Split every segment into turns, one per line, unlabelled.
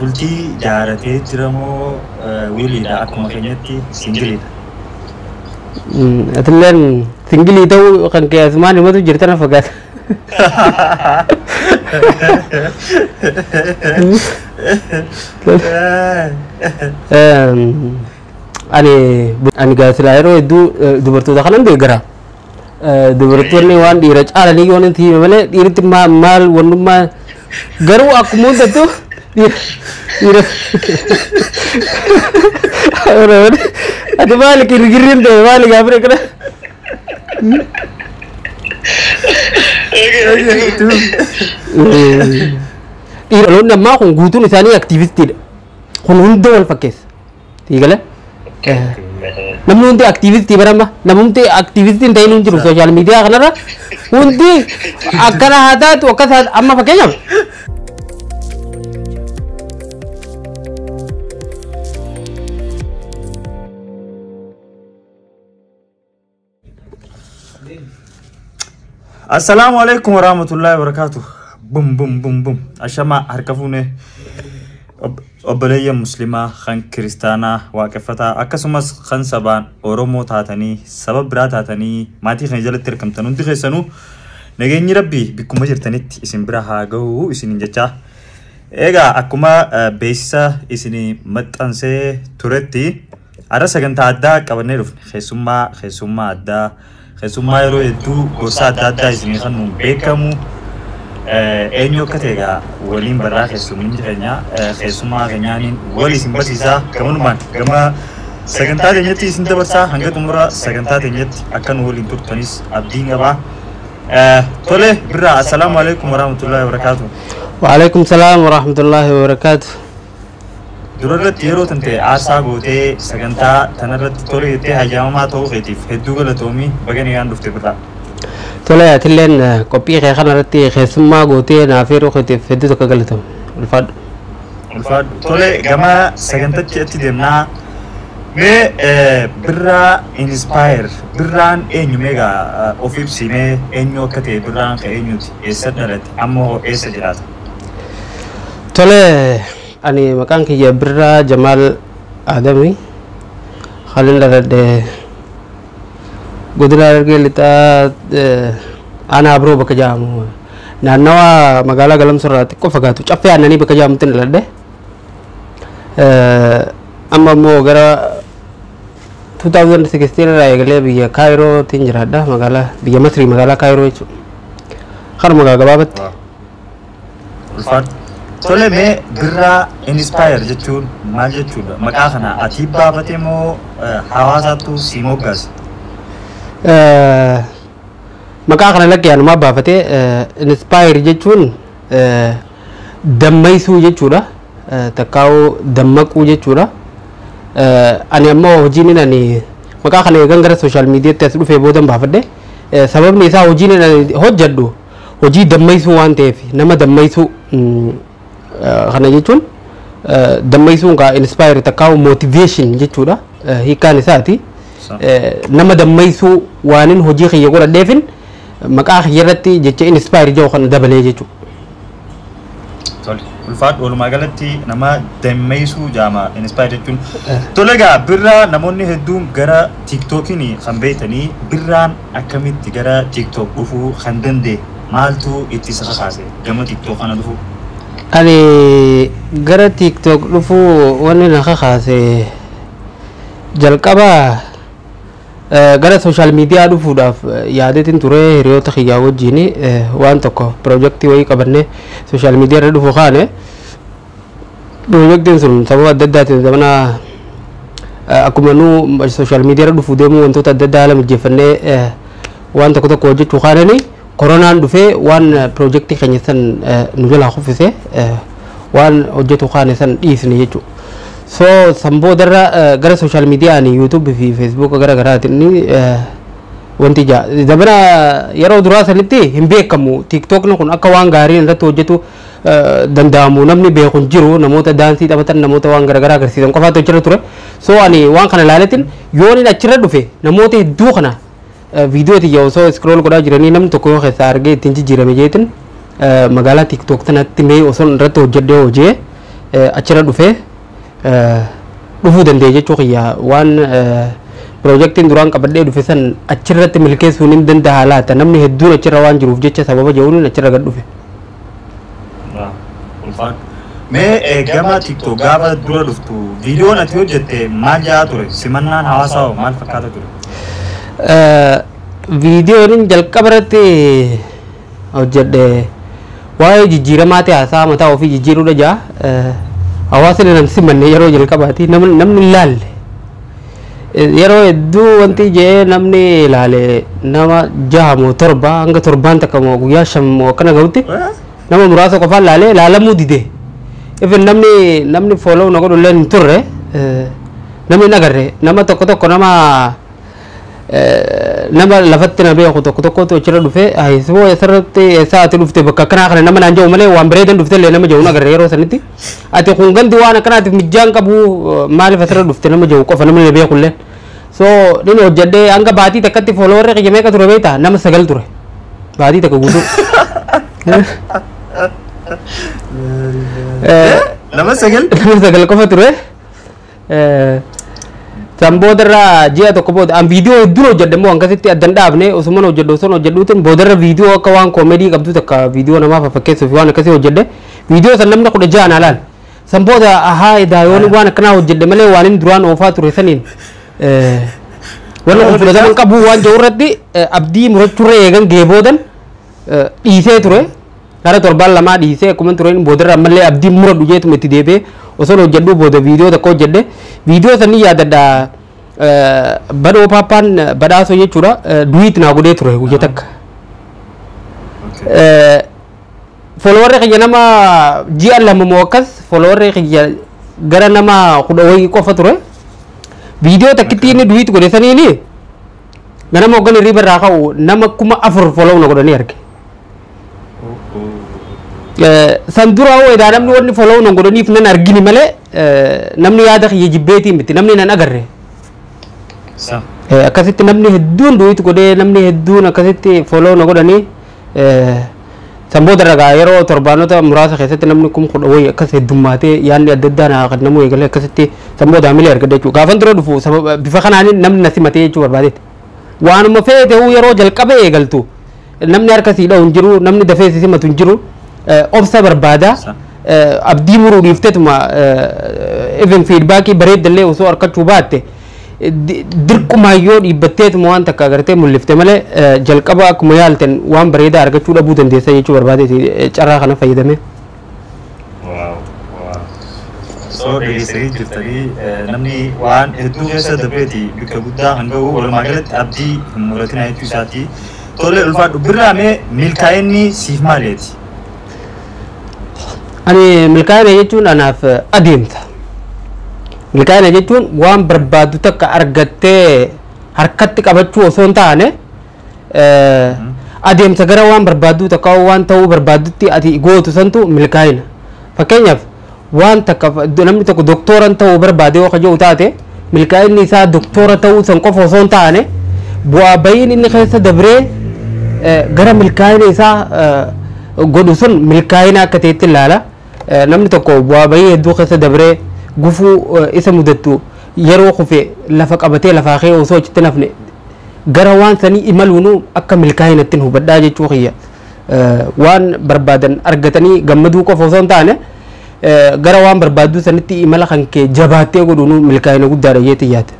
Bultii jaaratee jira moo wiliidha akkuma keenyatti singiliidha?
Atilleen singilii ta'uu kan kee asumaan himatu jirtan fagaata. Ani gaa silaa yeroo hedduu dubartoota kanan deeggara. Dubartoonni waan dhiira caalanii yoo nuti hime malee dhiiritti maal wannummaa garuu akkuma hundattuu dhiira ati maali girgirriin ta'e maali gaafira kana? Dhiironni ammaa kun guutuun isaanii aktiivistiidha. Kun hunda wal fakkeessa. Tiigale? Namni hundi aktiivistii barama. Namni hundi aktiivistii hin ta'in hin jiru sooshaal miidiyaa kanarra. Hundi akkana haa taatu akkas haa amma fakkeenyaaf.
Assalaamu alaikum warahmatullahi wabarakatuh. Bum bum bum bum. Ashama harka fuune obboleeyyan muslimaa kan kiristaanaa waaqeffataa akkasumas kan sabaan Oromoo taatanii saba biraa taatanii maatii kana jalatti argamtan hundi keessanuu nageenyi rabbii bikkuma jirtanitti isin bira haa ga'u isiniin jechaa. Egaa akkuma beeksisa isinii maxxansee turetti har'a sagantaa addaa qabannee dhufne keessummaa addaa keessummaa yeroo hedduu gorsa adda addaa isinii kan nuun beekamu eenyu akka ta'e egaa waliin barraa keessummiin keenya keessummaa keenyaaniin wal isin barsiisaa gamanumaan gama sagantaa keenyatti isin dabarsaa hanga xumura sagantaa keenyatti akka nu waliin turtanis abdiin qabaa. Tole birraa assalaamu alaikum warahmatullahi wabarakaatuh.
Waalaikum salaam warahmatullahi wabarakaatuh.
Dura irratti yeroo tan ta'e aarsaa gootee sagantaa tanarratti tole jettee hayyamamaa ta'uu keetiif hedduu galatoomii baga nagaan dhufte birraa.
Tole atilleen qophii kee kanarratti keessummaa gootee naaf yeroo keetiif hedduu tokko galatoom. Ulfaadhu.
Ulfaadhu. Tole gama sagantachi achi deemnaa. Mee birraa inspire birraan eenyu meegaa of ibsimee eenyu akka ta'e birraan ka eenyuti eessa dhalate amma hoo eessa jiraata?
Tole ani maqaan kiyya Birraa Jamaal Adami halin dhaladhe godina Harargee Lixaa aanaa Abroo bakka jedhamu naannawa magaalaa Galamsoo irraa xiqqoo fagaatu caffee aannanii bakka jedhamutti dhaladhe. Amma immoo gara 2016 irraa eegalee biyya Kaayirootiin jiraadha magaalaa biyya Masrii magaalaa Kaayiroo jechuudha. Kanuma gabaabatti.
Ulfaadhu. Tole mee birraa inspire jechuun maal jechuudha? Maqaa kana ati baafatee moo hawaasaatu si moggaase?
Maqaa kana lakkee anumaa baafatee inspire jechuun dammaysuu jechuudha. Takkaa'uu dammaquu jechuudha. Ani ammoo hojiin ani maqaa kana eegan gara sooshaal miidiyaatti as dhufee boodan baafadhe. Sababni isaa hojiin ani hojjedhu hojii dammaysuu waan ta'eef nama dammaysuu kana jechuun dammaysuun kaa inspire takkaa'u motivation jechuudha hiikkaan isaati. Nama dammaysuu waanin hojii kiyya godhadheefin maqaa kiyya irratti jecha inspire jedhu kana dabalee jechuudha.
Tole ulfaadhu walumaa galatti nama dammaysuu jaama inspire jechuun. Tole egaa birraa namoonni hedduun gara tiiktookiin kan beektanii birraan akkamitti gara tiiktook dhufuu kan danda'e maaltu itti isa kakaase gama tiiktook kana dhufuu?
Ani gara tiiktook dhufuu wanni na kakaase jalqaba gara sooshaal miidiyaa dhufuudhaaf yaadeetiin ture hiriyoota kiyyaa wajjin waan tokko piroojeektii wayii qabannee sooshaal miidiyaa irra dhufuu kaane piroojeektiin sun sababa adda addaatiin zamana akkuma nu sooshaal miidiyaa irra dhufuu deemuu wantoota adda addaa haala mijeeffannee waan tokko tokko hojjechuu kaananii koronaan dhufee waan piroojeektii keenya san nu jalaa kuffise waan hojjetu kaane san dhiisne jechuudha. So san boodarra gara sooshaal miidiyaa ani yuutuubii fi feesbuuka gara garaatiin wanti jaa dabara yeroo duraa sanitti hin beekamu tiiktookni kun akka waan gaariin irratti hojjetu danda'amu namni beeku hin jiru namoota daansii taphatan namoota waan garaagaraa agarsiisan qofaatu achirra ture. So ani waan kana ilaaleetiin yoon inni achirra dhufe namoota hedduu kana viidiyoo tiyya osoo iskrool godhaa jiranii namni tokko yoo keessaa argee ittiin jijjiirame jeetiin magaalaa tiiktook sanatti mee osoo irratti hojjedhee hojii Achirra dhufee dhufuu danda'e jechuu kiyya. Waan piroojeektiin duraan qabadhee dhufe san achirratti milkeessuun hin danda'a laata, namni hedduun achirra waan jiruuf jecha sababa jedhuun achirra gad dhufe.
Mee gama TikTok gaafa dura dhuftu viidiyoon ati hojjette maal jedhaa ture? Simannaan hawaasaa hoo maal fakkaata ture?
Viidiyoon jalqaba irratti hojjedhe waa'ee jijjiiramaa ta'e, haasaa mataa ofii jijjiiruudha jaa. Hawaasni nan simanne yeroo jalqabaati, namni hin laalle. Yeroo hedduu wanti jee namni ilaale nama 6 moo 7, hanga torbaan takka moo guyyaa 5 moo akkana gahutti nama muraasa qofaan laalee laalamuu dide. Even namni follow na godhu illee hin turre, namni hin agarre. Nama tokko tokko, nama lafatti na beeku tokko tokkotu achirra dhufe, "Siboo, asirratti eessaa ati dhufte? Bakka akkanaa kana," nama naan jedhu malee waan bareedan dhufte illee nama jedhu hin agarre yeroo sanitti. "Ati kun gandi waan akkanaatiif mijjaan qabu, maaliif asirra dhufte?" nama jedhu qofa, namni na beeku illee. So dhini hojjedhee hanga baatii takkatti followerri kiyya meeqa ture beektaa? Nama 9 ture. Baatii takka guutuu.
Nama 9?
Nama 9 qofa ture. San boodarraa ji'a tokko booda an viidiyoo hedduun hojjedhe immoo akkasitti addan dhaabne, osuman hojjedhu osoo hojjedhuutiin boodarra viidiyoo akka waan koomedii qabdu takka, viidiyoo namaaf fakkeessuuf waan akkasii hojjedhe. Viidiyoo san namni 16 naa laal. San booda ahaa, daayoon waan akkanaa hojjedhe malee waan inni duraan oofaa ture saniin wanni kun fudhatama qabu waan jiru irratti abdii murachuurra eegan gahee boodan dhiisee ture. Gara torbaan lamaa dhiisee akkuma tureen boodarra ammallee abdii muradhu jeetuma itti deebi'ee osoo hojjedhuu booda viidiyoo tokko hojjedhe. Viidiyoo sanni yaadadha, badhoo paappaan badhaasoo jechuudha, duet naa godhee ture guyya takka. Followerri kiyya nama ji'a 2 moo akkas followerri kiyya gara nama 10 wayii qofa ture. Viidiyoo takkitti inni duet godhe saniini ganama hoggan hirriiba irraa ka'u nama 4000 follow na godhanii arge. San dura hoo edaa namni wanni follow na godhaniif nan argini malee namni yaada kiyya jibbeetii miti, namni nan agarre. Akkasitti namni hedduun duet godhee, namni hedduun akkasitti follow na godhanii, san booda ragaa yeroo torbaanota muraasa keessatti namni 10,000 wayii akkas heddummaatee yaadni adda addaa naa kennamuu eegalee, akkasitti san booda hamilee argadhe jechuudha. Gaafan dura dhufu sababa bifa kanaan namni na simatee jechuu barbaadeeti. Waanuma feete yeroo jalqaba eegaltu namni harka sii dha'u hin jiru, namni dafee si simatu hin jiru, obsa barbaada. Abdii muruu dhiiftetuma even feedbackii bareeddallee osoo argachuu baatte dirqumaayyoo dhiibbatteetuma waan takka agartee mul'ifte malee jalqaba akkuma yaalten waan bareedaa argachuu dhabuu dandeessa jechuu barbaadeeti carraa kana fayyadame.
So dhageessanii jirtanii, namni waan hedduu keessa dabreeti bakka guddaa kan ga'u. Walumaa galatti abdii hin muratina jechuu isaati. Tole, ulfaadhu. Birraa, mee milkaa'inni siif maaliiti?
Ani milkaa'ina jechuun anaaf adeemsa. Milkaa'ina jechuun waan barbaaddu takka argattee harkatti qabachuu osoo hin taane, adeemsa gara waan barbaaddu takka waan ta'uu barbaaddutti ati gootu santu milkaa'ina. Fakkeenyaaf, waan takka namni tokko doktooran ta'uu barbaade yoo kaja'u taate, milkaa'inni isaa doktoora ta'uu san qofa osoo hin taane, bu'aa bayiin inni keessa dabree gara milkaa'ina isaa godhu sun milkaa'ina akka ta'etti ilaala. Namni tokko bu'aa bayii hedduu keessa dabree gufuu isa mudattu yeroo kufe lafa qabatee lafaa ka'ee osoo achitti nafne gara waan sanii imaluunu akka milkaa'inatti hubadhaa jechuu kiyya. Waan barbaadan argatanii gammaduu qofa osoo hin taane, gara waan barbaaddu sanitti imala kan kee jabaattee godhuunu milkaa'ina guddaadha jeetii yaada.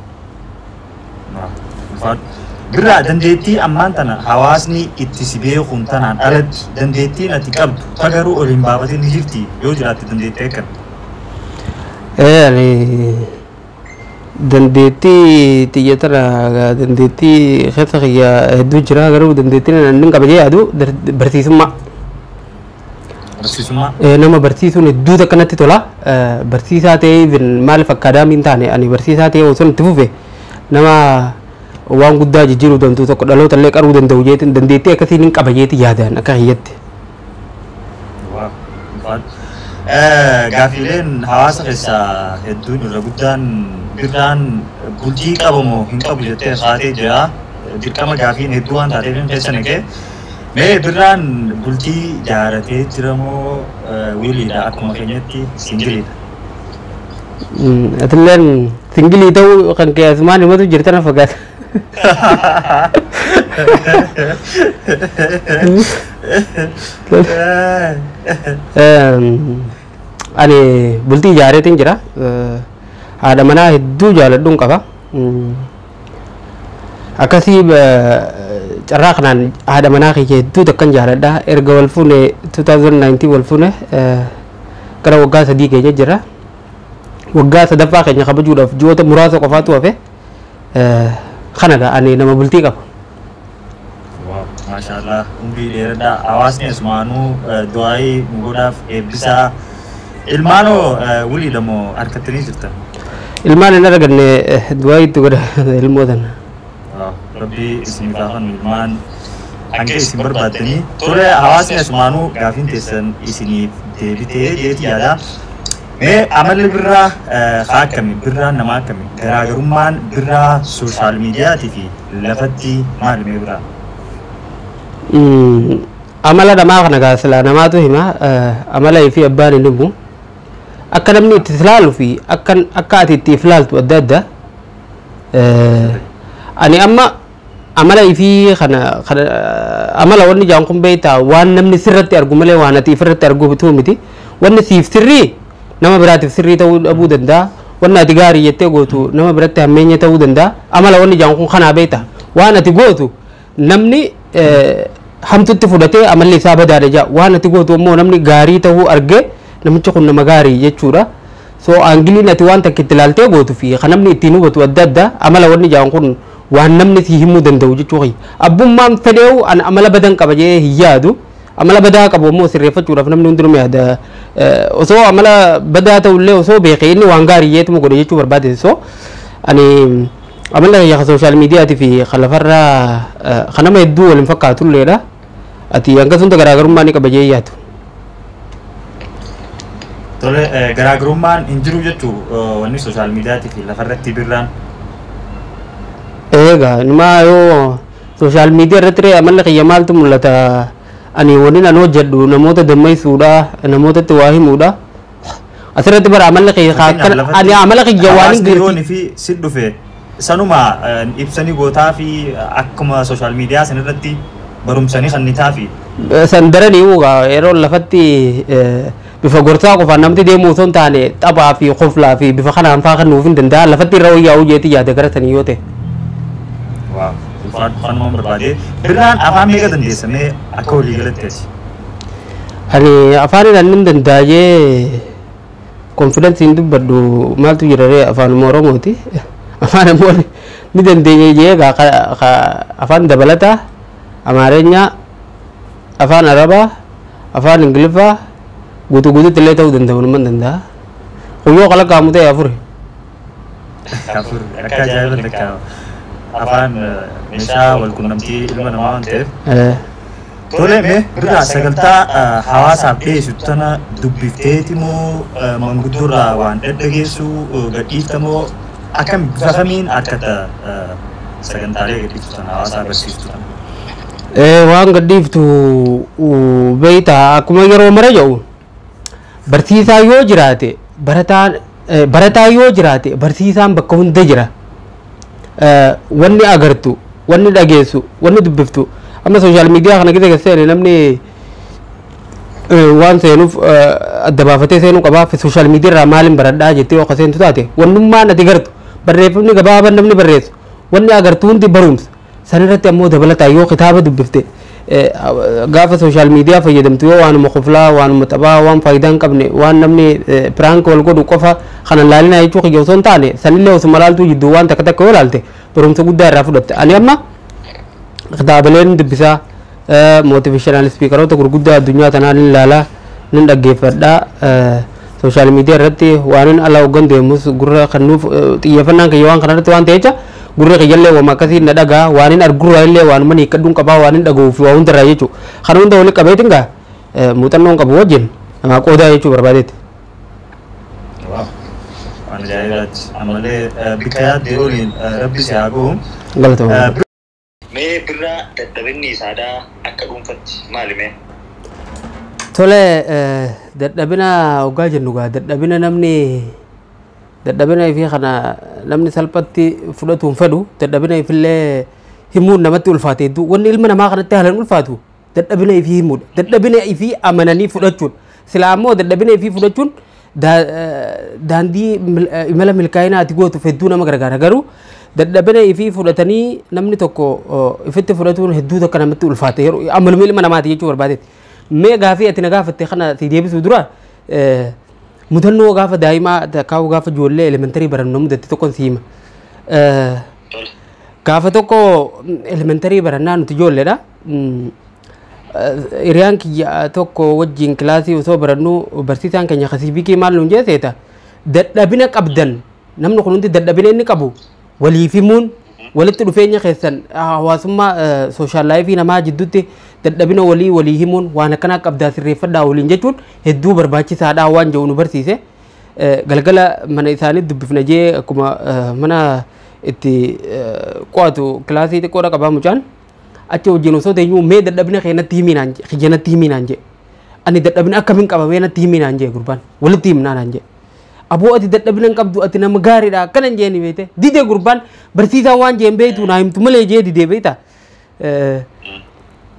Birraa, dandeettii ammaan tana hawaasni itti si beekuun tanaan alatti dandeettiin ati qabdu ta garuu ol hin baafatin ni jirti? Yoo jiraatte dandeettii akkam?
Ani dandeettii xiyya tana, dandeettii keessa kiyya hedduu jira, garuu dandeettiin ani qaba jee yaadu barsiisummaa.
Barsiisummaa.
Nama barsiisuun hedduu takka natti tola. Barsiisaa ta'ee, even maaliif akkaadaamii hin taane, ani barsiisaa ta'ee osoo itti fufe nama waan guddaa jijjiiruu danda'u tokko, dhaloota illee qaruu danda'u jeetiin, dandeettii akkasiin hin qaba jeetii yaadaan akka kiyyatti.
Gaaffiileen hawaasa keessaa hedduun irra guddaan Birraan bultii qabamoo hin qabu jettee kaatee jira. Dirqama gaafiin hedduu waan taateef hin keessa naqee. Mee Birraan bultii jaaratee jira moo wiliidha, akkuma keenyatti singleiidha?
Atilleen singilii ta'uu kan kee asumaan himatu jirtana fakkaata. Ani bultii ijaareetiin jira. Haadha manaa hedduu jaaladhuun qaba. Akkasii carraa kanaan haadha manaa kiyya hedduu takkan jaaladha. Erga wal fuune 2019 wal fuune gara waggaa 3 keenya jira. Waggaa sadaffaa keenya kabajuudhaaf ji'oota muraasa qofaatu hafe. Kanadha ani nama bultii qaba.
Maashaallah, umrii dheeradhaa. Hawaasni asumaanuu du'aayii nu godhaaf eebbisaa. Ilmaanoo waliidha moo harkattanii jirtan?
Ilmaan hin arganne, du'aayii itti godha ilmoota.
Rabbi isiniif haa kennu ilmaan hanga isin barbaaddanii. Tole, hawaasni asumaanuu gaafiin teessan isiniif deebitee jeeti yaada. Mee amalli Birraa haa akkami? Birraan nama akkami? Garaagarummaan Birraa social miidiyaatii fi lafatti maali mee Birraa?
Amala namaa kana gaa silaa namaatu hima. Amala fi abbaan hin himu. Akka namni itti ilaalu fi akka ati itti ilaaltu adda adda. Ani amma amala ifii kana amala wanni jaan kun beektaa, waan namni sirratti argu malee waan ati ifirratti argu bituu miti. Wanni siif sirrii nama biraatiif sirrii ta'uu dhabuu danda'a. Wanni ati gaarii jettee gootu nama biratti hammeenya ta'uu danda'a. Amala wanni jaan kun kanaa beektaa. Waan ati gootu namni hamtutti fudhatee amalli isaa badaadha jaa. Waan ati gootu immoo namni gaarii ta'uu argee namichi kun nama gaarii jechuudha. So aangiliin ati waan takka itti ilaaltee gootu fi kan namni ittiin hubatu adda adda. Amala wanni jaan kun waan namni si himuu danda'u jechuu kiyya. Abbummaan fedheewu an amala badan qaba jee hin yaadu. Amala badaa qabu immoo sirreeffachuudhaaf namni hundinuu yaada. Osoo amala badaa ta'ullee osoo beekee inni waan gaarii jeetuma godhe jechuu barbaade. So ani amala kiyya social miidiyaatii fi kan lafarraa kan nama hedduu waliin fakkaatulleedha. Ati hanga sunda garaagarummaa ni qaba jee yaadu.
Tole, garaagarummaan hin jiru jechuu wanni social miidiyaatii fi lafarratti Birraan.
Egaa numaa yoo social miidiyaa irratti ree amalli kiyya maaltu mul'ata? Ani wanni an hojjedhu namoota dammaysuudha, namootatti waa himuudha. Asirratti bara amalli kiyya ani amala kiyya waan
hin Hawaasni fi si dhufe sanuma ibsanii gootaa fi akkuma social miidiyaa sanirratti barumsanii kannitaa fi.
San daranii uugaa yeroo lafatti bifa gorsaa qofaan namti deemuu osoo hin taane taphaa fi koflaa fi bifa kanaan faa kan nuuf hin danda'a, lafatti irra wayyaa'uu jeetii yaada gara sanii yoo ta'e.
Waaw, ulfaadhu, kanuma barbaade. Birraan afaan meeqa dandeessamee akka walii galatti ati?
Ani afaan inni danda'a jee konfidensiin dubbadhu maaltu jira ree? Afaanuma Oromooti. Afaan ammoo ni dandeenya jee afaan dabalataa Amaarenyaa, afaan Arabaa, afaan Ingiliffaa guutuu guutuutti illee ta'uu danda'u numa danda'a. Kuyyoo kalaqaamu ta'e afuri.
Afur, akka ajaa'iba takka afaan meeshaa wal quunnamtii ilma namaa waan ta'eef. Tole, mee Birraa, sagantaa hawaasaaf dhiyeessu tana dubbifteeti moo manguddoorraa waan dhadhageessu gadhiifta moo akkam, bifa kamiin akkata sagantaalee gadhiiftu tana hawaasaa barsiistu tana?
Waan gadhiiftu beektaa, akkuma yeroo mara jedhu barsiisaa yoo jiraate barataan, barataa yoo jiraate barsiisaan bakka hunda jira. Wanni agartu, wanni dhageessu, wanni dubbiftu amma social miidiyaa kana keessa seene namni waan seenuuf adda baafatee seenuu qabaa. Social miidiyaa irraa maaliin baradhaa jettee yoo seentu taate, wannummaan ati gartu, barreeffamni gabaabaan namni barreessu, wanni agartu hundi barumsa. Sanirratti ammoo dabalataa yoo kitaaba dubbifte, gaafa social miidiyaa fayyadamtu yoo waanuma koflaa, waanuma taphaa, waan faayidaa hin qabne, waan namni prank wal godhu qofa kana laalinaa jechuu kiyya osoo hin taane, sanillee osuma laaltuu jidduu waan takka takka yoo laalte barumsa guddaa irraa fudhatte. Ani amma kitaabileen dubbisaa, motivational speakeroota gurguddaa addunyaa tanaa nin ilaalaa, nin dhaggeeffadhaa. Social miidiyaa irratti waan hin ala hoggan deemus gurra kan nuuf xiyyeeffannaan kiyya waan kanarratti waan ta'echa gurra kiyyallee waan akkasii na dhagaa, waan hin argurraa illee waanuma hiikkadhuun qabaa, waan hin dhaga'uu fi waa hundarraa jechuudha. Kana hunda walitti qabeetiin gaa muuxannoon qabu wajjin namaa qoodaa jechuu barbaadeeti.
Waan ajaa'ibaati. Ammallee bikka yaaddee oliin Rabbi si haa gahu.
Galatoomuu.
Mee Birraa, dadhabinni isaadhaa akka dhuunfatti maali mee?
Tole, dadhabina hoggaa jennu gaa dadhabina namni Dadhabina ifii kana namni salphatti fudhatu hin fedhu. Dadhabina ifillee himuun namatti ulfaate hedduu. Wanni ilma namaa kanatti haalaan ulfaatu dadhabina ifii himuudha. Dadhabina ifii amananii fudhachuudha. Silaa ammoo dadhabina ifii fudhachuun daandii imala milkaa'inaa ati gootuuf hedduu nama gargaara. Garuu dadhabina ifii fudhatanii namni tokko ifitti fudhatuun hedduu takka namatti ulfaate yeroo amaluma ilma namaati jechuu barbaadetti. Mee gaafii ati na gaafatte kana si deebisuu dura mudannoo gaafa daa'imaa takkaa'u gaafa ijoollee elementary barannu mudatte tokkoon si hima. Gaafa tokko elementary barannaa nuti ijoolleedha. Hiriyaan kiyya tokko wajjin kilaasii osoo barannu barsiisaan keenya kasiibikii maal nuun jee seeta, dadhabina qabdan namni kun hundi dadhabina inni qabu waliif himuun walitti dhufeenya keessan hawaasummaa social life namaa jidduutti dadhabina walii walii himuun waan akkanaa qabdaa sirreeffadhaa waliin jechuun hedduu barbaachisaadha waan jedhu nu barsiise. Galgala mana isaanii dubbifna jee akkuma mana itti qo'atu kilaasii xiqqoodha qabaa mucaan. Achi wajjin osoo teenyuu mee dadhabina kee natti himii naan jee, kiyya natti himii naan jee. Ani dadhabina akkamiin qaba mee natti himii naan jee gurbaan walitti himnaa naan jee. Aboo ati dadhabina hin qabdu, ati nama gaariidha akkana hin jeeni beekte. Didee gurbaan barsiisaan waan jeen beektu naa himtu malee jee didee beekta.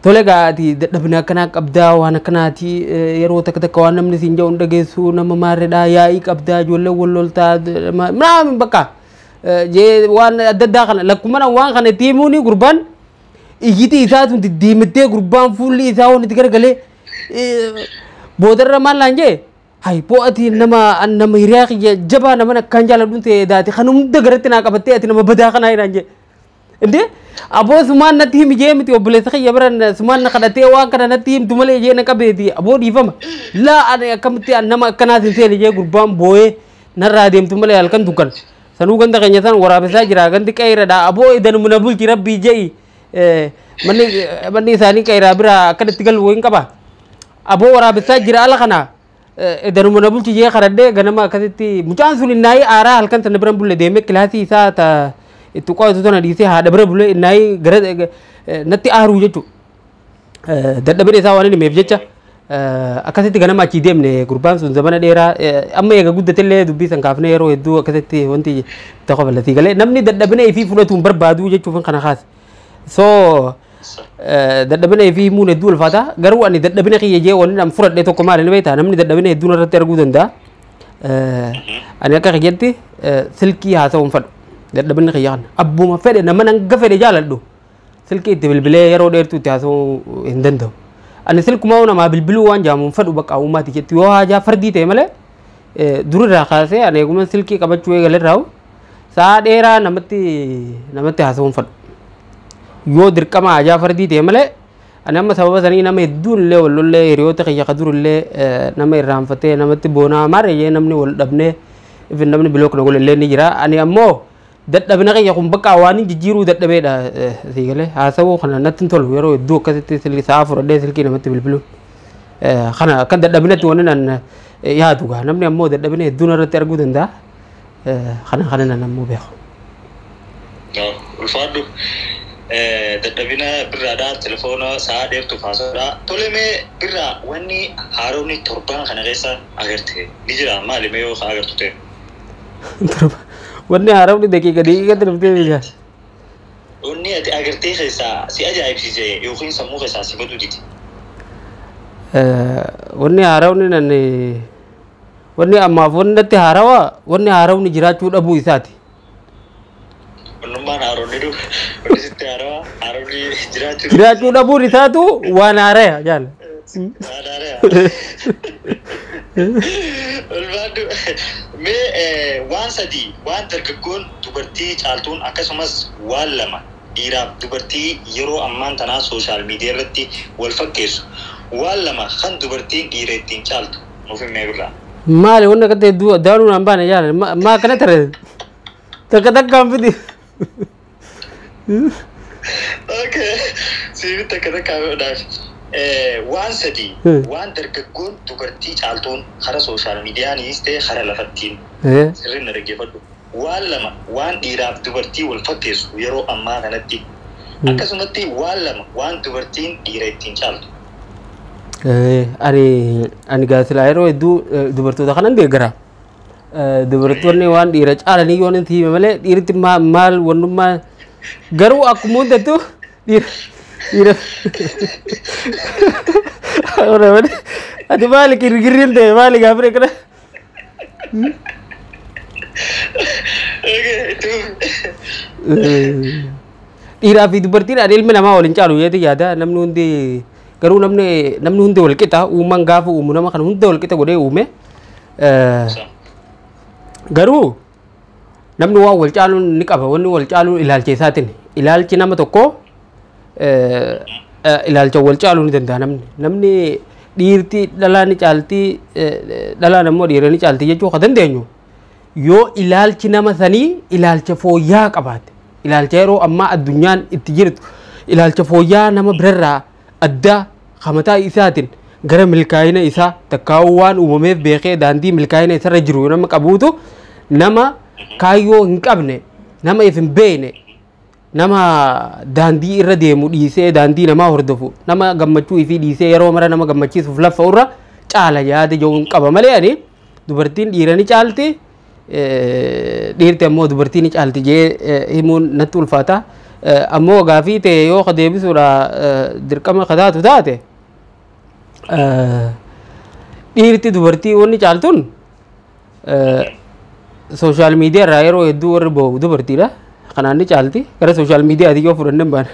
Tole gaa ati dadhabina akkanaa qabdaa, waan akkanaati, yeroo takka takka waan namni siin jedhu hin dhageessu, nama maarreedhaa, yaa'ii qabdaa, ijoollee wal loltaa minaamin bakka jee waan adda addaa kana lakkuma waan kana itti himuuni gurbaan iyyiti isaa tun diddiimittee gurbaan fuulli isaa waan itti garagalee boodarra maal naan jee, hay boo ati nama nama hiriyaa kiyya jabaa nama akkaan jaaladhuun ta'e daati kan hunda garatti naa qabattee ati nama badaa kanaa naan jee. Inde aboo sumaan natti himi jee miti, obboleessa kiyya biran sumaan na kadhatee waan kana natti himtu malee jee na qabeeti, aboo dhiifama. Laa ani akkamitti nama akkanaas hin seene jee gurbaan boo'ee narraa deemtu malee halkan dukkan. Sanuu ganda keenya san waraabessaa jira, gandi qeeradha, aboo idanuma na bulchi rabbii je'i. Manni isaanii qeeraa bira akkanatti galu hin qaba. Aboo waraabessaa jira ala kana. Idanuma na bulchi jee kadhadhee ganama akkasitti mucaan sun innaayii aaraa halkan sana biran bulle deemee kilaasii isaa ta itti qo'atu tana dhiisee haadha bira bulee innaayii gara natti aaruu jechuudha. Dadhabina isaa waan inni himeef jecha akkasitti ganama achii deemne. Gurbaan sun zamana dheeraa amma eega guddatellee dubbii san kaafnee yeroo hedduu akkasitti wanti tokko bal'atii galee namni dadhabina ifii fudhatu hin barbaadu jechuuf kana kaase. So dadhabina ifii himuun hedduu ulfaata, garuu ani dadhabina kiyya jee wanni an fudhadhe tokko maali ni beektaa, namni dadhabina hedduun irratti arguu danda'a. Ani akka kiyyatti silkii haasa'uu hin fedhu. Dadhabinni kiyya kana abbuma fedhe nama hanga fedhe jaaladhu silkii itti bilbilee yeroo dheertuu itti haasa'uu hin danda'u. Ani silkumaa namaa bilbiluu waan jaamu hin fedhu bakka uumaati jetti yoo haajaa fardii ta'e malee durirraa kaasee ani eeguma silkii qabachuu eegalerraa sa'a dheeraa namatti haasa'uu hin fedhu. Yoo dirqama haajaa fardii ta'e malee ani amma sababa sanii nama hedduun illee wal lollee hiriyoota kiyya ka dur illee nama irraanfatee namatti boonaa maarree namni wal dhabnee ifin namni block na godhe illee ni jira. Ani ammoo dadhabina kiyya kun bakka waan hin jijjiiruu dadhabeedha sii galee haasawuu kana natti hin tolu yeroo hedduu akkasitti silkii sa'a fudhadhee silkii namatti bilbiluun. Kana akka dadhabinatti wanni nan yaadu gaa namni ammoo dadhabina hedduun irratti arguu danda'a. Kana nan ammoo beeku.
Ulfaadhu. Dadhabina birraadhaa telefoona sa'a dheertuuf haasa'uudha. Tole mee birraa wanni haaromni torban kana keessa agarte ni jira, maali mee yoo agartu ta'e?
Wanni haaromni daqiiqa daqiiqatti dhuftee jira.
Wanni ati agartee keessaa si ajaa'ibsiise yookiin sammuu keessaa si baduu dide.
Wanni haaromni nan wanni ammaaf wanni natti haarawaa wanni haaromni jiraachuu dhabuu isaati.
Wannummaan haaromni dhufu wanni sitti haarawaa haaromni jiraachuu
jiraachuu dhabuun isaatu waan haaraya jaala.
Waan haaraya. Ulfaadhu. Mee waan sadii waan dargaggoon dubartii caaltuun akkasumas waan lama dhiiraaf dubartii yeroo ammaan tanaa social media irratti wal fakkeessu waan lama kan dubartiin dhiira ittiin caaltu nuuf himee birraa.
Maali wanni akkatti hedduu daanuu naan baane jaala maa akkana tare takka takkaan fidi.
Okay. Siif takka takkaan fidhaaf. Waan sadii waan dargaggoon dubartii caaltuun kara social mediaanis ta'e kara lafattiin sirriin na dhaggeeffadhu. Waan lama waan dhiiraaf dubartii wal fakkeessu yeroo ammaa kanatti akkasumatti waan lama waan dubartiin dhiira ittiin caaltu.
Ani gaazilaa yeroo hedduu dubartoota kanan deeggara. Dubartoonni waan dhiira caalanii yoo nuti hime malee dhiirti maal wannummaa garuu akkuma hundattu dhiira dhiira ati maali girgirriin ta'e maali gaafire kana? Dhiiraa fi dubartiin ani ilmi namaa waliin caalu yeeti yaada namni hundi garuu namni hundi wal qixa uumaan gaafa uumu nama kana hunda wal qixa godhee uume. Garuu namni waan wal caaluun ni qaba wanni wal caaluun ilaalcha isaatiin ilaalchi nama tokko ilaalcha wal caaluu ni danda'a namni dhiirti dhalaa ni caalti dhalaan ammoo dhiira ni caalti jechuu ka dandeenyu yoo ilaalchi nama sanii ilaalcha fooyya'aa qabaate ilaalcha yeroo ammaa addunyaan itti jirtu ilaalcha fooyya'aa nama birarraa adda mataa isaatiin gara milkaa'ina isaa takkaa'uu waan uumameef beekee daandii milkaa'ina isarra jiru nama qabuutu nama kaayyoo hin qabne nama if hin beekne nama daandii irra deemu dhiisee daandii namaa hordofu nama gammachuu ifii dhiisee yeroo mara nama gammachiisuuf lafa irra caala yaada jiru hin qaba malee ani dubartiin dhiira ni caalti dhiirti ammoo dubartii ni caalti jee himuun natti ulfaata ammoo gaafii ta'e yoo ka deebisuudha dirqama kataatu taate dhiirti dubartii wanni caaltuun sooshaal miidiyaa irraa yeroo hedduu warri bahu dubartiidha. Kanaan ni caalti gara sooshaal miidiyaati yoo fudhanne hin baane.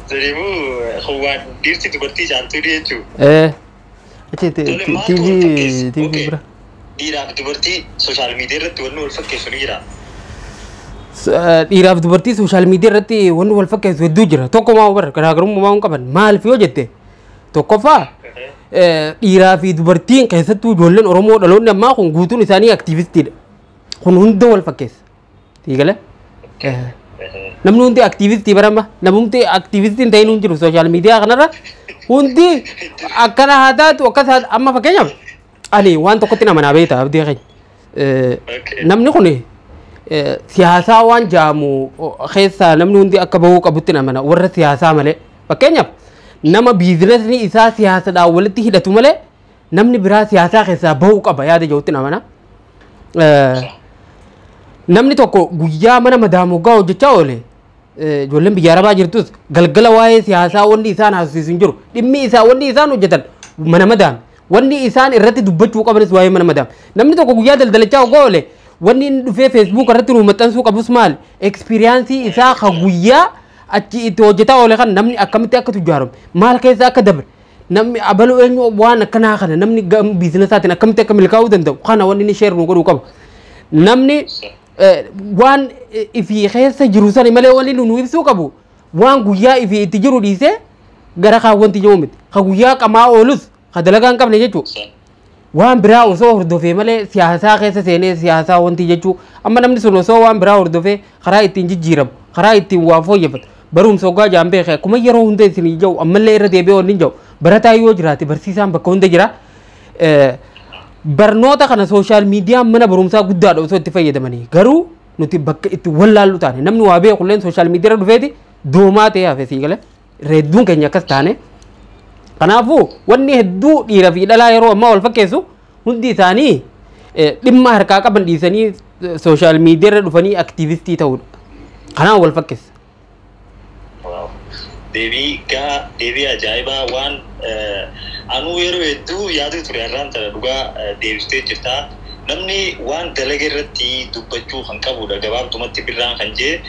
Saniifuu waan dhiirti dubartii caaltuu jechuudha.
Achi TV bira.
Dhiiraaf dubartii sooshaal miidiyaa irratti wanni wal fakkeessu ni jira.
Dhiiraaf dubartii sooshaal miidiyaa irratti wanni wal fakkeessu hedduu jira. Tokkumaa bara garaagarummaa hin qaban maaliif yoo jette tokkoffaa dhiiraa fi dubartiin keessattuu ijoolleen Oromoo dhaloonni ammaa kun guutuun isaanii aktiivistiidha. Kun hunda wal fakkeessa. Tiigale? Namni hundi aktiivistii barama namumti aktiivistiin ta'in hin jiru sooshaal miidiyaa kanarra hundi akkana haa taatu akkas haa amma fakkeenyaaf ani waan tokkotti nama naa beekta abdii keenya. Namni kun siyaasaa waan jaamu keessaa namni hundi akka bahuu qabutti namana warra siyaasaa malee fakkeenyaaf nama biizinasni isaa siyaasadhaan walitti hidhatu malee namni biraa siyaasaa keessaa bahuu qaba yaada jirutti namana. Namni tokko guyyaa mana madaamoggaa hojjechaa oole ijoolleen biyya arabaa jirtus galgala waa'ee siyaasaa wanni isaan haasofsiisu hin jiru dhimmi isaa wanni isaan hojjetan mana madaame wanni isaan irratti dubbachuu qabanis waa'ee mana madaame namni tokko guyyaa daldalachaa hoggaa oole wanni inni dhufee feesbuuk irratti nu maxxansuu qabus maali ekspiriyaansii isaa ka guyyaa achi itti hojjetaa oole kan namni akkamitti akka tujjaarame maal keessa akka dabre namni abaluu eenyu waan akkanaa kana namni biizinasaatiin akkamitti akka milkaa'uu danda'u kana wanni inni sheer nu godhuu qabu namni waan ifii keessa jiru sani malee wanni nu ibsuu qabu waan guyyaa ifii itti jiru dhiisee gara kaawwanti jiru miti ka guyyaa qamaa oolus ka dalagaa hin qabne jechuudha. Waan biraa osoo hordofee malee siyaasaa keessa seenee siyaasaa wanti jechuu amma namni sun osoo waan biraa hordofee karaa ittiin jijjiiramu karaa ittiin waa fooyyeffatu barumsa hoggaa jaan beekee akkuma yeroo hunda isin jiru ammallee irra deebi'ee wanni jiru barataa yoo jiraate barsiisaan bakka hunda jira. Barnoota kana sooshaal miidiyaan mana barumsaa guddaadha osoo itti fayyadamanii garuu nuti bakka itti wallaallu taane namni waa beekulleen sooshaal miidiyaa irra dhufeeti doomaa ta'ee hafe sii galee hedduun keenya akkas taane. Kanaafuu wanni hedduu dhiira fi dhalaa yeroo ammaa wal fakkeessu hundi isaanii dhimma harkaa qaban dhiisanii sooshaal miidiyaa irra dhufanii aktiivistii ta'uudha. Kanaaf wal fakkeessa.
Deebii gaa deebii ajaa'ibaa waan anuu yeroo hedduu yaadu ture har'aan tana dhugaa deebistee jirta. Namni waan dalaga irratti dubbachuu kan qabudha gabaabtumatti birraan kan jee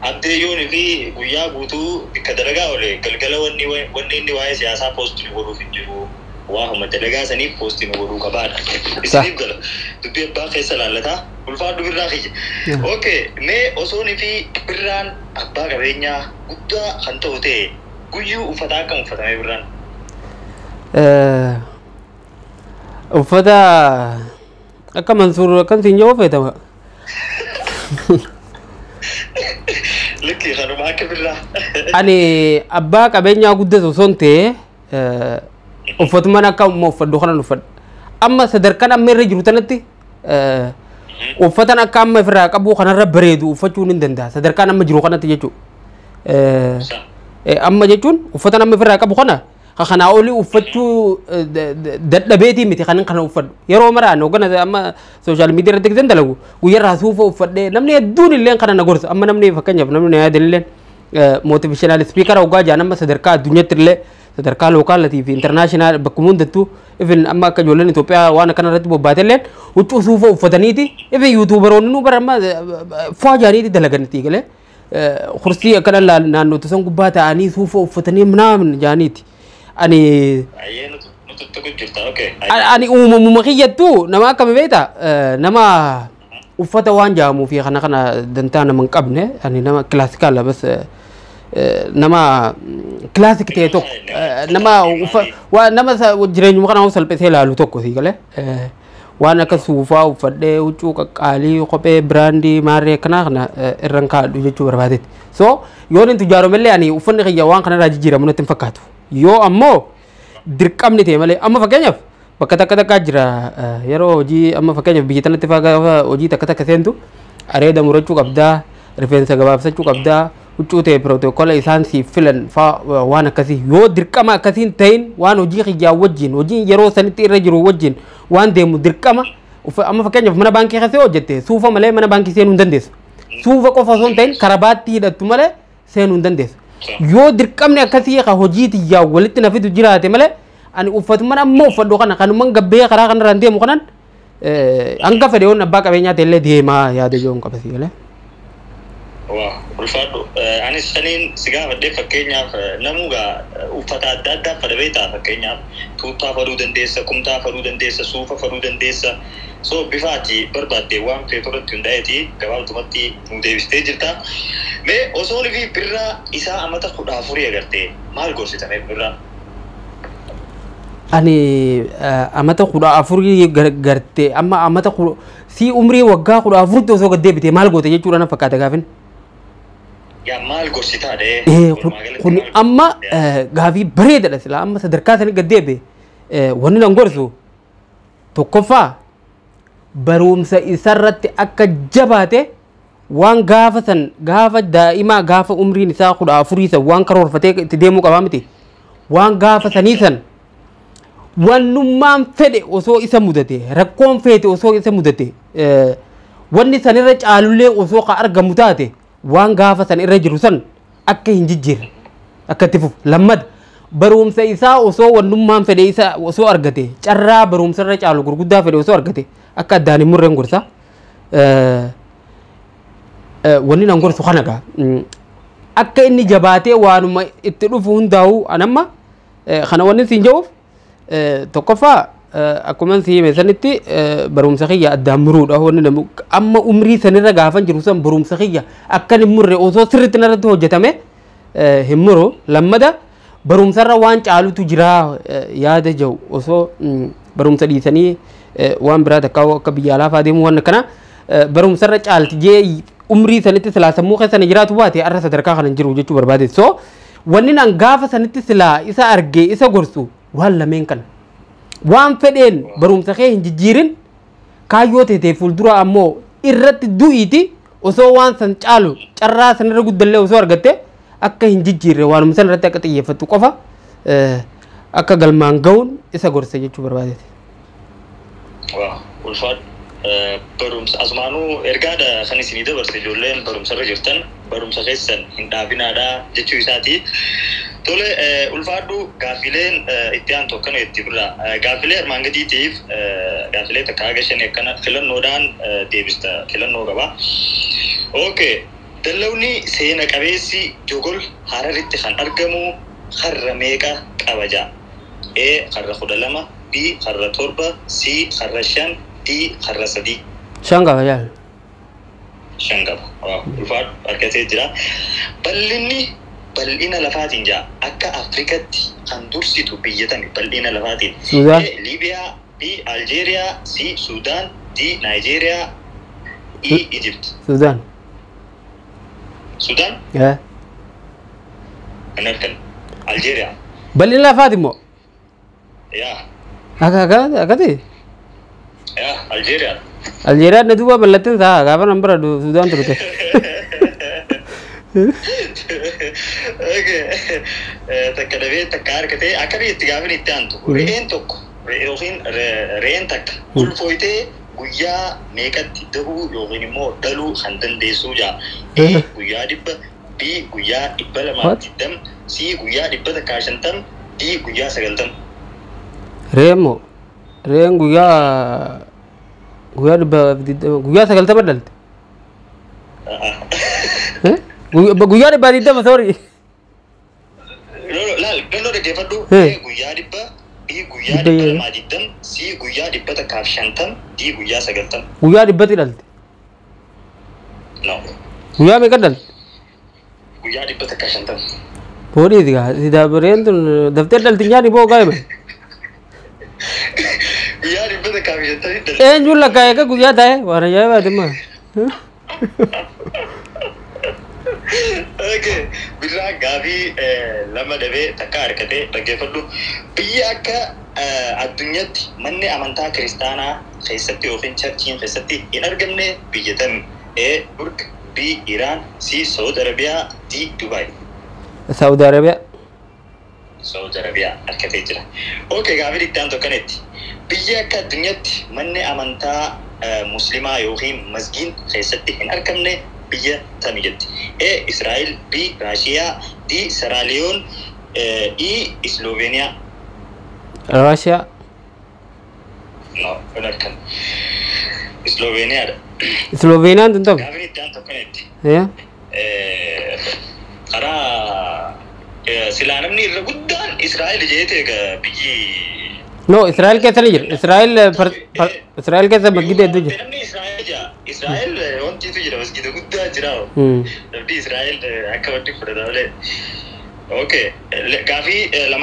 abdee yoonii fi guyyaa guutuu bakka dalagaa oole galgala wanni inni waa'ee siyaasaa poostii nu godhuuf hin jiru. Waa homa dalagaa saniif poostii nu godhuu qabaadha. Isiniif gala dubbii abbaa keessa laallataa ulfaadhu birraa kiyya. Okay mee osoonii fi birraan abbaa qabeenyaa guddaa kan ta'u ta'e guyyuu uffata akkam uffatamee birraan?
Uffata akka Mansuur akkan siin jedhu uffata.
Likki kanuma akka birraa.
Ani abbaa qabeenyaa guddatu osoo hin ta'e uffatumaan akka amma uffadhu kanan uffadha. Amma sadarkaan amma irra jiru tanatti uffatan akka amma ofirraa qabu kanarra bareedu uffachuun hin danda'a. Sadarkaan amma jiru kanatti jechuudha. Amma jechuun uffata namni ofirraa qabu kana kanaa olii uffachuu dadhabeetii miti kanan kana uffadhu. Yeroo maraan hoggana amma social media irratti gidan dalagu guyyaarraa suufa uffadhee namni hedduun illee kana na gorsa. Amma namni fakkeenyaaf namni na yaadan illee motivational speaker hoggaa jaan amma sadarkaa addunyaatti illee sadarkaa localatii fi international bakkuma hundattuu even amma akka ijoolleen Itoophiyaa waan akkana irratti bobbaate illee huccuu suufa uffataniiti even YouTuberoonni nu bara amma faa jaaniiti dalaganitti galee kursii akkana naannoo san gubbaa ta'anii suufa uffatanii ምናምን jaaniiti. Ani ani uumamuma kiyyattuu nama akkami beekta, nama uffata waan jedhamuu fi kana kana dantaa nama hin qabne. Ani nama classical bas, nama classic ta'e tokko, nama nama jireenyuma kana salphisee ilaalu tokko si galee waan akka suufaa uffadhee huccuu qaqqaalii kophee brandii maarree akkanaa kana irran kaa'adhu jechuu barbaadetti. So yoon hin tujaaromellee ani uffanni kiyya waan kanarraa jijjiiramu natti hin fakkaatu. Yoo ammoo dirqamni ta'e malee, amma fakkeenyaaf bakka takka takkaa jira, yeroo hojii amma fakkeenyaaf biyya tanatti faa hojii takka takka seentu areeda murachuu qabdaa, rifeensa gabaabsachuu qabdaa, huccuu ta'e protocol isaan siif filan faa waan akkasii yoo dirqama akkasiin ta'in waan hojii kiyyaa wajjin hojii yeroo sanitti irra jiru wajjin waan deemu dirqama. Amma fakkeenyaaf mana baankii keessa yoo hojjette suufa malee mana baankii seenuu hin dandeessu. Suufa qofa osoo hin ta'in karabaattii hidhattu malee seenuu hin dandeessu. Yoo dirqamni akkasii ka hojii tiyyaa walitti na fidu jiraate malee ani uffatummaan amma uffadhu kana kanumaan gabbee karaa kanarraan deemu kanan hanga fedhe yoon abbaa qabeenyaa ta'ellee deemaa yaada yoon qabasi galee.
Waa ulfaadhu, anis saniin si gaafadhee fakkeenyaaf namugaa uffata adda addaa uffata beektaa, fakkeenyaaf tuuttaa faduu dandeessa, kumtaa faduu dandeessa, suufa faduu dandeessa. So bifa ati barbaadde waan feetu irratti hundaa'eeti gabaabtumatti nu deebistee jirta. Mee osoo fi Birraa isaa amata 14 agartee maal gorsitame Birraa?
Ani amata 14 gartee amma amata si umrii waggaa 14tti osoo gad deebitee maal goote jechuudha na fakkaata gaafin.
Yaa, maal gorsitaa dhee?
Kun amma gaafii bareedaadha. Silaa amma sadarkaa sanii gad deebi'e wanni nan gorsu tokkoffaa barumsa isarratti akka jabaate, waan gaafa san gaafa daa'imaa gaafa umriin isaa 14 san waan karoorfatee itti deemuu qabaa miti, waan gaafa sanii san wannummaan fedhe osoo isa mudate, rakkoon feete osoo isa mudate, wanni sanirra caalullee osoo ka argamu taate, waan gaafa san irra jiru san akka hin jijjiirre akka itti fufu. Lammada barumsa isaa osoo wannummaan fedhe isa osoo argate, carraa barumsa irra caalu gurguddaa fedhe osoo argate, akka addaan hin murreen gorsa. Wanni nan gorsu kana gaa akka inni jabaatee waanuma itti dhufu hundaa'u. Anamma kana wanni siin jedhuuf tokkoffaa akkuma si hime sanitti barumsa kiyya addaan muruudha. Wanni namu amma umrii sanirra gaafan jiru san barumsa kiyya akkan hin murre osoo sirriitti narratti hojjetame hin muru. Lammada barumsarra waan caalutu jira yaada jiru osoo barumsa dhiisanii waan biraa takka akka biyya alaa fa'aa deemuu waan akkana barumsarra caalti jee umrii sanitti silaa sammuu keessa na jiraatu baate arra sadarkaa kana hin jiru jechuu barbaade. So wanni nan gaafa sanitti silaa isa argee isa gorsu waan lameen kana: waan fedheen barumsa kee hin jijjiirin, kaayyoo teetee fuuldura ammoo irratti du'iiti, osoo waan san caalu carraa sanirra guddallee osoo argatte akka hin jijjiirre, waanuma san irratti akka xiyyeeffattu qofa akka galmaan ga'uun isa gorsa jechuu barbaadeeti.
Waa ulfaadhu, barumsa asumaanuu ergaadha kan isinii dabarse, ijoolleen barumsarra jirtan barumsa keessan hin dhaabinaadha jechuu isaati. Tole, ulfaadhu, gaafileen itti aantu akkana itti bira gaafilee armaan gadiitiif gaafilee takka haga shanii akkana filannoodhaan deebista, filannoo qaba. Okay. Dallawni seena qabeessi Jogol Hararitti kan argamu karra meeqa qaba ja'a? A karra 12, B karra 7, C karra 5, D karra 3.
Shan qaba jaal.
Shan qaba. Waa ulfaadhu, harkatee jira. Bal'inni bal'ina lafaatiin jaa akka Afrikatti kan dursitu biyya tami bal'ina lafaatiin?
Suudaan.
A Liibiyaa, B Aljeeriyaa, C Suudaan, D Naayijeeriyaa, E Egypt.
Suudaan.
Suudaan?
Yaa.
Kan harkan Aljeeriyaa.
Bal'ina lafaati immoo.
Yaa.
Akka akka akkati.
Yaa, Aljeeriyaa.
Aljeeriyaan na duuba bal'atteen isaa gaafa nan bira Suudaan turte.
Okay. Takka dhabee takka harkatee akka itti gaafin itti aantu. Re'een tokko yookiin re'een takka ulfooytee guyyaa meeqatti dahuu yookiin immoo dhaluu kan dandeessuu jaa. A guyyaa 100, B guyyaa 220, C guyyaa 150, D guyyaa 90.
Re'een moo? Re'een guyyaa 120 guyyaa 90 dhalte. Guyyaa 120, sorry.
Laal, galloo dhaggeeffadhu. A guyyaa 100, B guyyaa 220, C guyyaa 150, D guyyaa 90.
Guyyaa 100tti dhalte.
No.
Guyyaa meeqa dhalte?
Guyyaa 150.
Boodiiti gaa. Sidaa re'een tun daftee dhalti nyaani boo gaa'ima.
Guyyaa 150 dhalte.
Eenyuun lakkaa'ee akka guyyaa taa'e waan ajaa'ibaati immoo.
Okay. Birraa gaafii lama dhabee takka harkatee dhaggeeffadhu. Biyya akka addunyaatti manni amantaa kiristaanaa keessatti yookiin churchiin keessatti hin argamne biyya tami? A. Turk, B. Iran, C. Saudi Arabiyaa, D. Dubai.
Saudi Arabiyaa.
Saudi Arabiyaa harkatee jira. Okay, gaafii itti aantu akkanatti. Biyya akka addunyaatti manni amantaa muslimaa yookiin masgiin keessatti hin argamne biyya tami jetti? A. Israa'el, B. Raashiyaa, D. Seraaliyoon, E. Isloveeniyaa.
Raashiyaa.
No, hin argamne. Isloveeniyaadha.
Islooveeniyaan tun ta'u.
Gaafii itti aantu akkanatti. Karaa silaa namni irra guddaan Israa'el jeete egaa biyyi.
No, Israa'el keessa ni jira. Israa'el Israa'el keessa masgida hedduu jira.
Namni Israa'el jira. Israa'el wantiitu jira, masgida guddaa jira. Namni Israa'el akka wanti fudhata malee. Okay, gaafii lama.